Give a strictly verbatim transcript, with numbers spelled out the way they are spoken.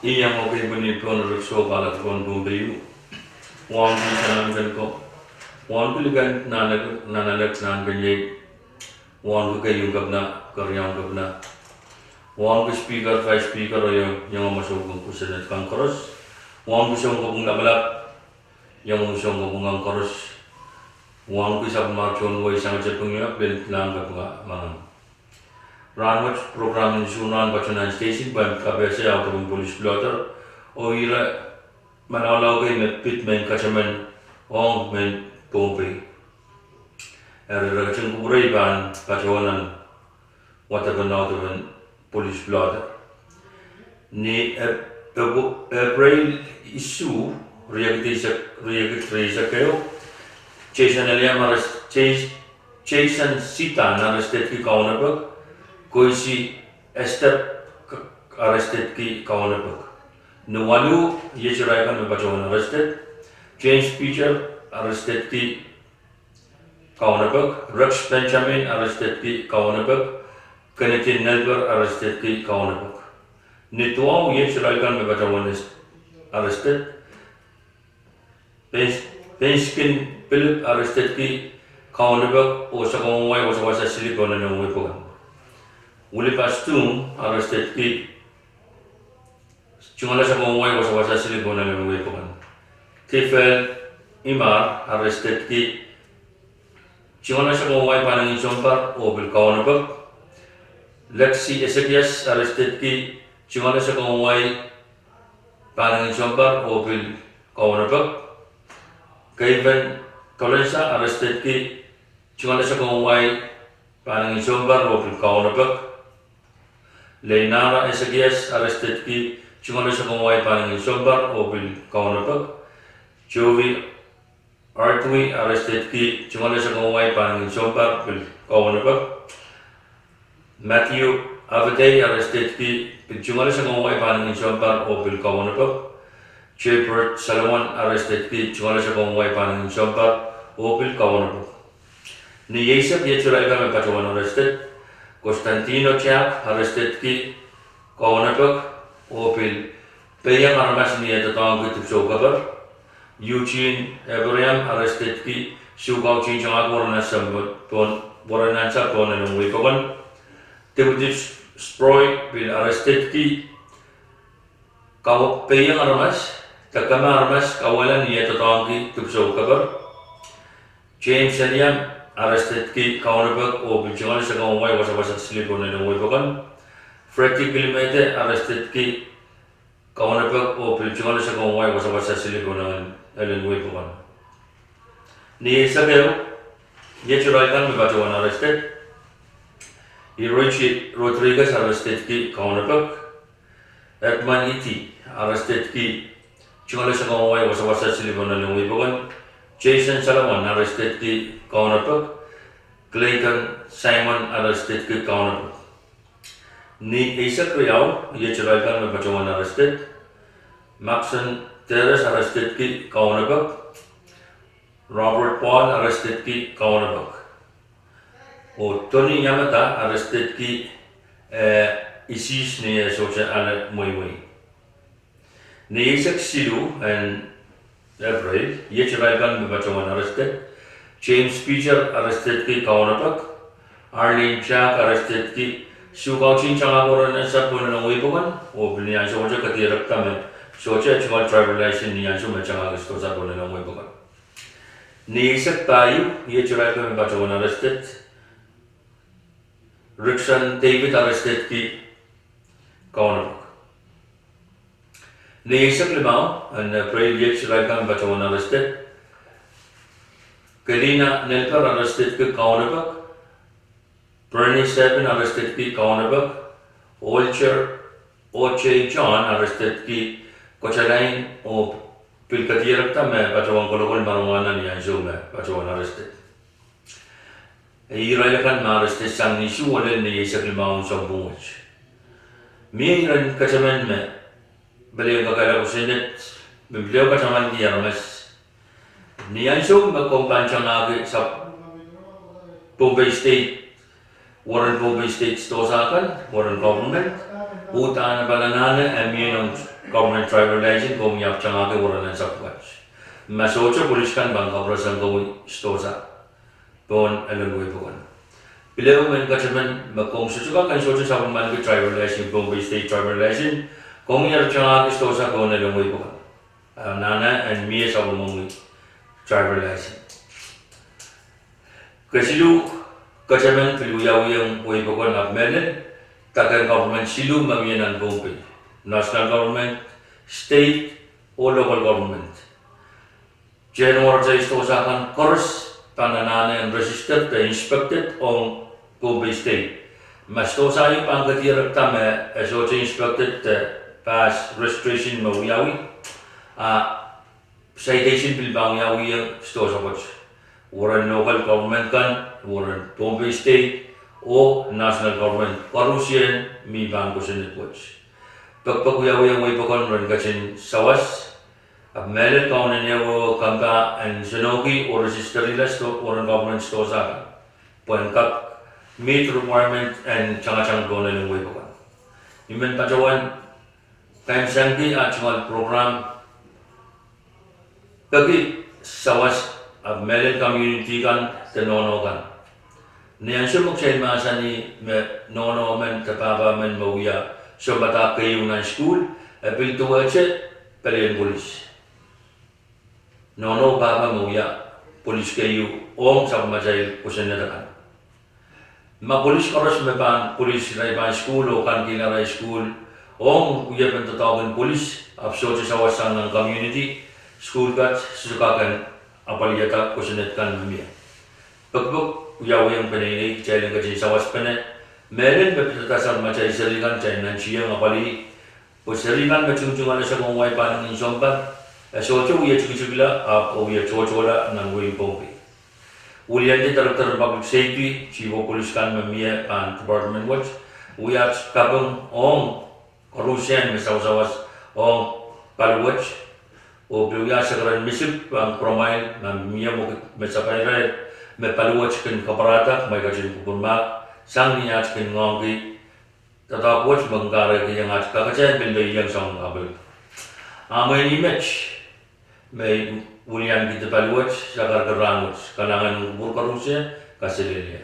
Ih iang ekei pwihn pohn Rikso, kalak pohn Pohnpei, wauneki sanahnken ko, wauneki likan nan alek, nan alek, nan kenyei, wauneki keieu kepina, keriaun kepina, wauneki Speaker, Vice Speaker, oh iang, iang mwahu sounkopwung Senate kan koaros, wauneki sounkopwung lapalap, iang sounkopwung kan koaros, wauneki sapwellimomwi tohn wehi, sangete Pohnpei, pil nan kepina, maing. Rahnwet program en Souleng nan patohwan station pahn kapehse audepen police blotter, oh ire manaulauke me pid mehn kataman ong mehn Pohnpei. Eri re ketin kupwurei pahn patohwan wadepen audepen police blotter. Ni Ep-, Ep-, April isuh, riekid eisek, riekid rieisek ehu, Jason Eliam arrest-, Jas-, Jason Sitan arrestedki kaunopek, Koisi Estep k-, arrestedki kaunopek. Ni Waluh, iet irail kan me patohwan arrested, James Peter arrestedki kaunopek, Rex Benjamin arrestedki kaunopek, Kennedy Nelper arrestedki kaunopek. Ni Duwahu, iet irail kan me patohwan arrested, Pens-, Penskin Philip arrestedki kaunopek oh sakau wai wasawasa sili pohn elen wehi pokon. Willipass Tung arrestedki, tungoale sakau wai wasawasa sili pohn elen wehi pokon. Kifel Imar arrestedki, tungoale sakau wai pahnangin sounpar oh pil kaunopek. Lexi Ezekias arrestedki, tungoale sakau wai pahnangin sounpar oh pil kaunopek. Keiven Tolensa arrestedki, tungoale sakau wai pahnangin sounpar oh pil kaunopek. Leinara Ezekias arrestedki, tungoale sakau wai pahnangin sounpar oh pil kaunopek. Jovi Artwi arrestedki, tungoale sakau wai pahnangin sounpar pil kaunopek. Matthew Avedei arrestedki, pil tungoale sakau wai pahnangin sounpar oh pil kaunopek. Gilbert Solomon arrestedki, tungoale sakau wai pahnangin sounpar oh pil kaunopek. Ni eisek, iet irail kan me patohwan arrested, Constantino Jack arrestedki kaunopek oh pil peiong aramas ni eh doadoahngki dipwisou keper. Eugene Abraham arrestedki, sukautihntangahki weren ansou pohn, weren ansou pohn elen wehi pokon. Deputy Sproy pil arrestedki, kau-, peiong aramas, de kama aramas kauwehla ni eh doadoahngki dipwisou keper. James Eliam arrestedki kaunopek oh pil tungoale sakau wai wasawasa sili pohn elen wehi pokon. Freddy Kilimete arrestedki kaunopek oh pil tungoale sakau wai wasawasa sili pohn elen wehi pokon. Ni eisek ehu, iet irail kan me patohwan arrested, Iroichi Rodriguez arrestedki kaunopek. Edmund Iti arrestedki, tungoale sakau wai wasawasa sili pohn elen wehi pokon. Jason Solomon arrestedki kaunopek. Clayton Simon arrestedki kaunopek. Ni eisek riau, iet irail kan me patohwan arrested, Maxon Teres arrestedki kaunopek. Robert Paul arrestedki kaunopek. Oh Tony Yamada arrestedki, eh, isis ni eh sohte ale mweimwei. Ni eisek siluh en April, iet irail kan me patohwan arrested, James Peter arrestedki kaunopek. Arlene Jack arrestedki, sukautihntangahki weren ansou pohn elen wehi pokon oh pil ni ansou wet kadirekda me sohte tungoal driver license ni ansou me tangahki sidohsa pohn elen wehi pokon. Ni eisek pahieu, iet irail kan me patohwan arrested, Rickson David arrestedki kaunopek. Ni eisek limau en April, iet irail kan me patohwan arrested, Kelina Nelper arrestedki kaunopek. Bernie Sabin arrestedki kaunopek. Olger O J John arrestedki Kotalain oh pil kadirekda me patohwan kolokol marijuana ni ansou me patohwan arrested. Irail akan me arrested sang ni isuh lel ni eisek limau en sounpwong wet. Mie iren kataman me pil iang kakehlaka Senate, me pil iang katamanki aramas. Ni ansou me komw pahn tangahki sahpw Pohnpei State, weren Pohnpei State sidohsa kan, weren government, uhdahn pahn anahne eh mie nan Government driver license komwi ahpw tangahki weren nan sapwkat. Ma sohte, polis kan pahn kapwurehsang komwi sdohsa pohn elen wehi pokon. Pil ehu mehn ketemen me komw sohte kak en sohte sapwellimaniki driver license, Pohnpei State driver license, komwi eri tangahki sdohsa pohn elen wehi pokon. Anahne en mie sapwellimomwi driver license. Kesiluh ketemen pil wiawihong wehi pokon ahpw mehlel, dake government siluh me mie nan Pohnpei: national government, state, oh local government. Tehn waratai sdohsa kan koaros pahn anahne en registered de inspected ong Pohnpei State. Ma sdohsa ieu pahn kedirekda me e sohte inspected de pass registration me wiawi, a citation pil pahn wiawihong sdohsa wet. Weren local government kan, weren Pohnpei State, oh national government, koarusie mi pahn kosonned wet. Pekpek wiawihong wehi pokon ren ketin sawas, ahpw mehlel Kaun en Ehuehu kampahn en nsenohki oh registerla weren government sdohsa kan pwehn kak meet requirement en tangatang pohn elen wehi pokon. I men patohwan kaimwisekihda ah tungoal program peki sawas, ahpw mehlel community kan de nohno kan. Ni ansou me kitail mahsanih me nohno men de pahpa men me wia sounpadahk keieu nan sukuhl, e pil duwehte pelien polis. Nohno pahpa me wia polis keieu ong sapwellimatail kosonned akan. Ma polis koaros me pahn, polis irail pahn sukuhl oh kankihla arail sukuhl ong wiepen doadoahk en polis, ahpw sohte sawas sang nan community, sukuhl kat sohte kak en apwalihada kosonned kan me mie. Pekpek wiawihong peneinei, kitail en ketin sawaspene, mehlel me pidada sapwellimatail seri kan, kitail nantihong apwalih, pwe seri kan me tungotungoale sakau wai pahn nin sounpar, e sohte wie tikitikla ahpw wie tohtohla nan wehin Pohnpei. Wiliandi Director en Public Safety, chief of police kan me mie pahn department wet, wia kaping ong koarusie me sawasawas ong pali wet, oh pil wia sekeren misik pahn kumwail ma mie mwekid me sapairail me pali wet kin kapwarada, kumwail ketin kupwurmahk sang ni at kin ngoangki doadoahk wet me kin kahrehiong at kakete en pil peiong soangen kaping. Ahmw ngehn met me wiliankihdi pali wet sakarakarahn wet, kalahngan en kupwur koarusie, kaselehlie.